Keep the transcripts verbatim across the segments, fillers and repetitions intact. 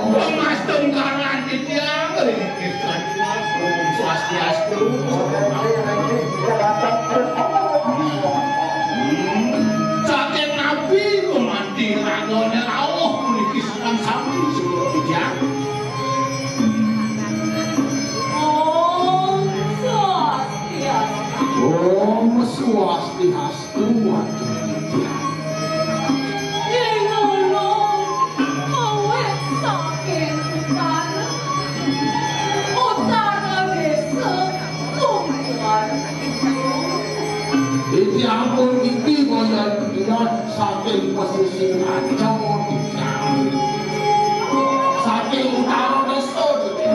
Mas tungkaran titiang ringkih. Swastiastu. Hmm. Saking nabi gumanti ragane rauh puniki sareng sami titiang. Om Swastiastu. Om Swastiastu. Waduh, Ditya. Ing ulun, awit saking utara, utara desa, lungguhan timur. Ditya pun iki boyan Ditya saking pesisir ancol, Ditya. Saking utara desa, Ditya.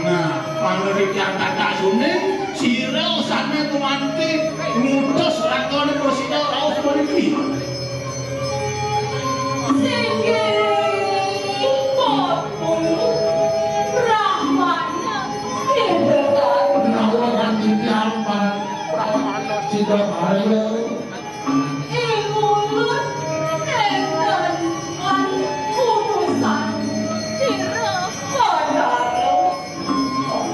Nah, manut titiang tata suning, sira sane gumanti ngutus lakone prasida rauh mriki. Singgih, Pak Guru, Brahmana, Siddhartha. Menawa kanthi titiang Brahmana Siddhartha. Ing ulun nenten utusan sira Betara.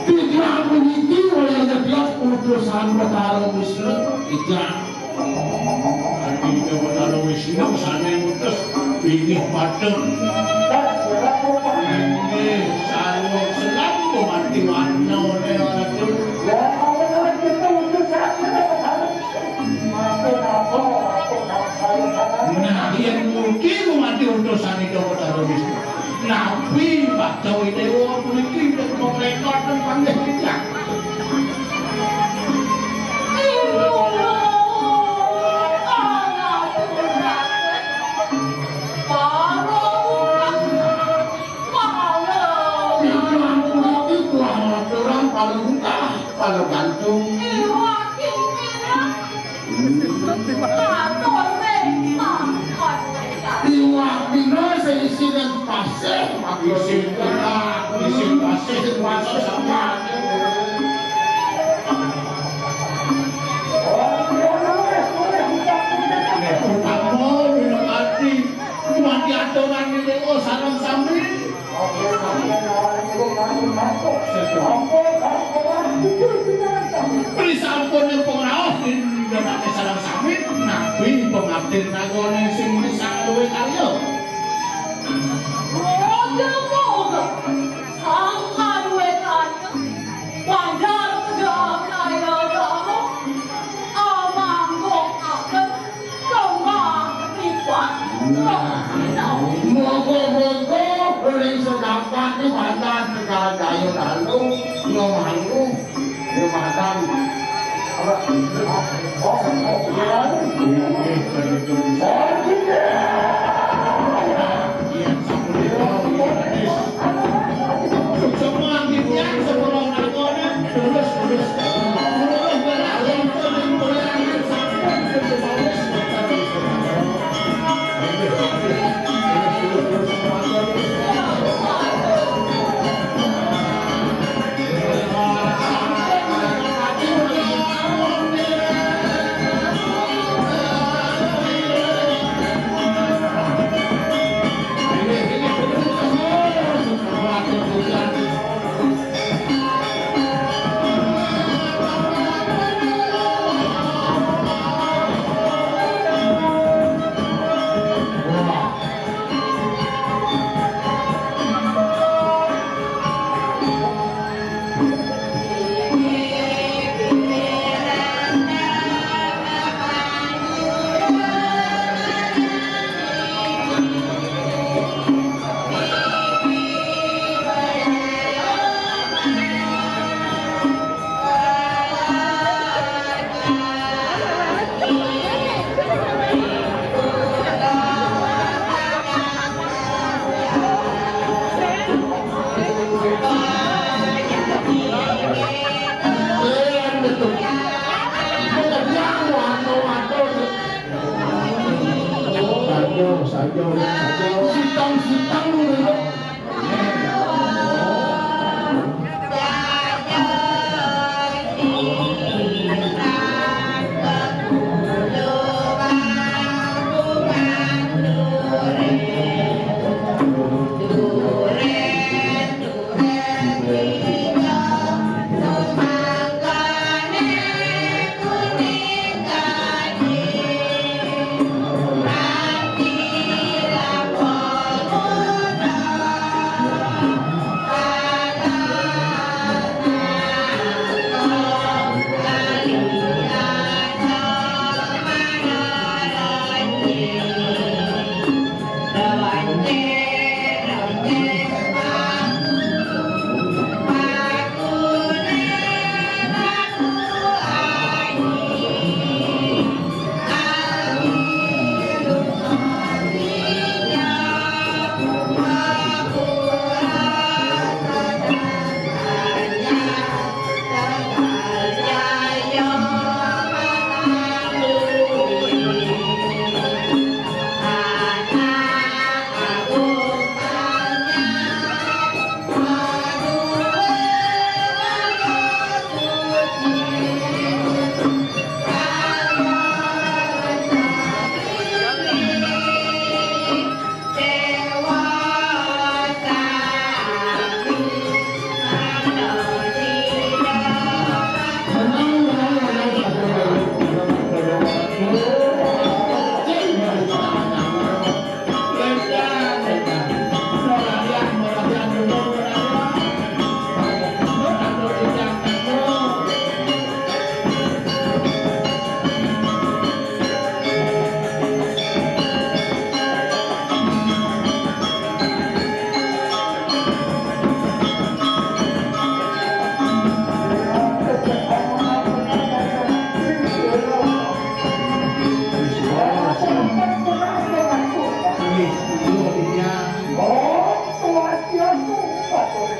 Titiang puniki wayah nyedyos utusan Betara Wisnu. Titiang. Ing Betara Wisnu sane ngutus inggih padha. Inggih, sarwa selam gumanti wanane, Ratu. Nah, yen mungkin mati utusan Ida Betara Wisnu. Nabi Bhagawi Dewa puniki nek mereka teng panggih titiang. Titiang puniki kuah maturan paling utah, paling gantung. Iwak pina sing isine pasih, isin isin pasih, sing masak sama. Nek utama minum ati, kuwi aturan ini, oh, sareng sami. Pri sampun pangrauh ing ngenane sareng sami, nabi pengabdin ragane sing bisa luwih karya. Moga-moga sang Pati pandan Tegal Jaya lalu ngemanggu di Padang. Apa? Oh, oh, oh, oh, oh, iya. Iya, sampai di bawah, iya, Nis. Semua anggitnya, semua lakonnya, terus, terus. Terus, terus, terus, terus, terus. Saja, saja, saja. Sitang, sitang dulu.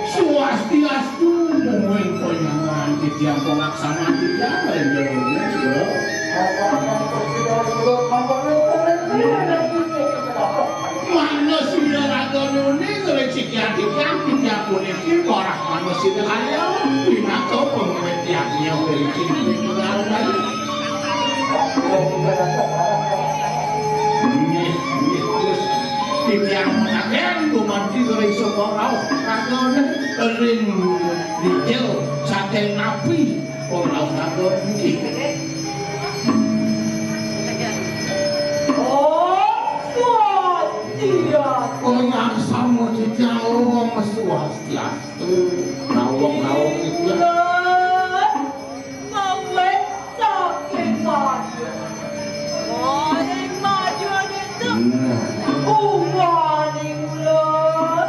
Swastiastu, mungguing panjenengan titiang panglaksana titiang ring jero. Manasida raga uning ring sikian titiang, titiang puniki marah manasida kalian pinaka pangawit yadnya ring ciri. Nggih, nggih, terus titiang mangageng gumanti ring semua rauh ragane ring dijil saking napi ora rauh raga niki. Om Swastiastu. Om Swastiastu. Nawang-nawang iki. Mawit saking Madiun. Oh, ing Madiun itu. Nah. Uwaning ulun.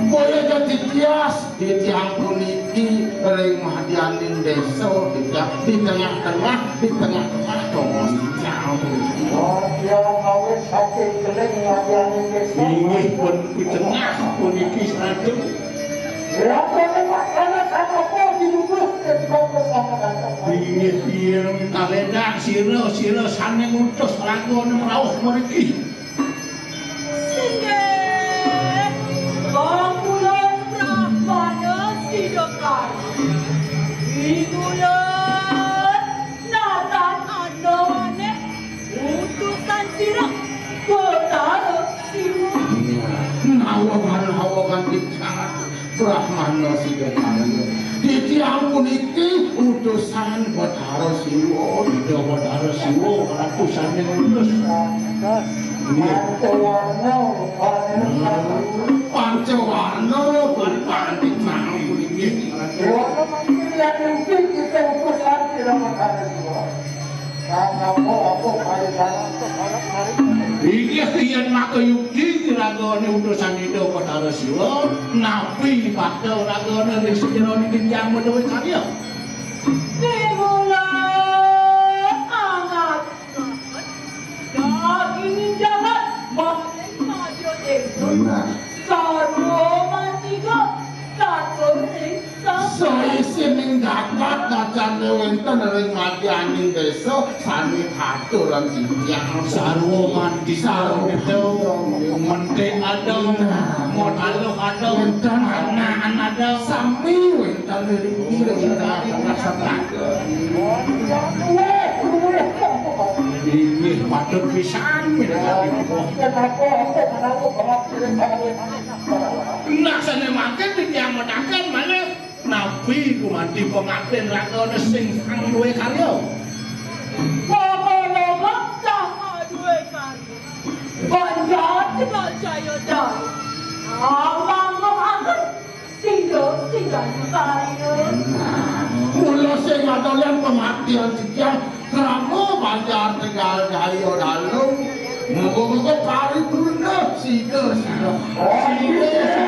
Boya ja titias, titiang puniki ring madyaning desa, titiang di tengah-tengah, di tengah-tengah tongos titiang puniki. Oh, tiang ngawit saking keling madyaning desa. Inggih pun di tengah puniki, Ratu. Ya, Ratu, Mas, anak sama kok dilurus ke bagus sama kata. Inggih, iya, taledang sira, sira sane ngutus ragane rauh mriki. Singgih, Bang Kulon Brahmana Sida Kari. Ing Kulon natan anawane utusan sira Betara Siwa. Nawangan-nawangan di jagat Brahmana Sida Kari. Titiang puniki utusan Betara Siwa. Ida Betara Siwa, utusane utus. Pancawarna, Pancawarna, pancawarna puniki. Warna mangkin yang mungkin kita utusan tidak makan semua. Nah, apa-apa kaitan. Inggih yen maka yukti ragane utusan Ida Betara Siwa, napi bakal ragane ring sajeroning titiang menawi karya. Mula angat Daging jagat maring madya desa. Benar. Sarwa mantiga katur ring sang. Saisining jagat macane wenten ring madyaning desa sane katur ring titiang. Sarwa mantiga. Sarwa. Itu penting ada. Nah. Modal ada. Wenten. Anak ada. Sami wenten ring titiang. Inggih patut pisan. Nah, sane mangkin titiang mataken malih napi gumanti pangaptin ragane sing sang duwe karya. Bapak-bapak sang duwe karya. Banjar Tegal Jaya Jaya. Amang agung. Sida, sida karya. Mula sing adolan pangaptian titiang krama Banjar Tegal Jaya Dalu. Muga-muga paripurna sida, sida. Sida.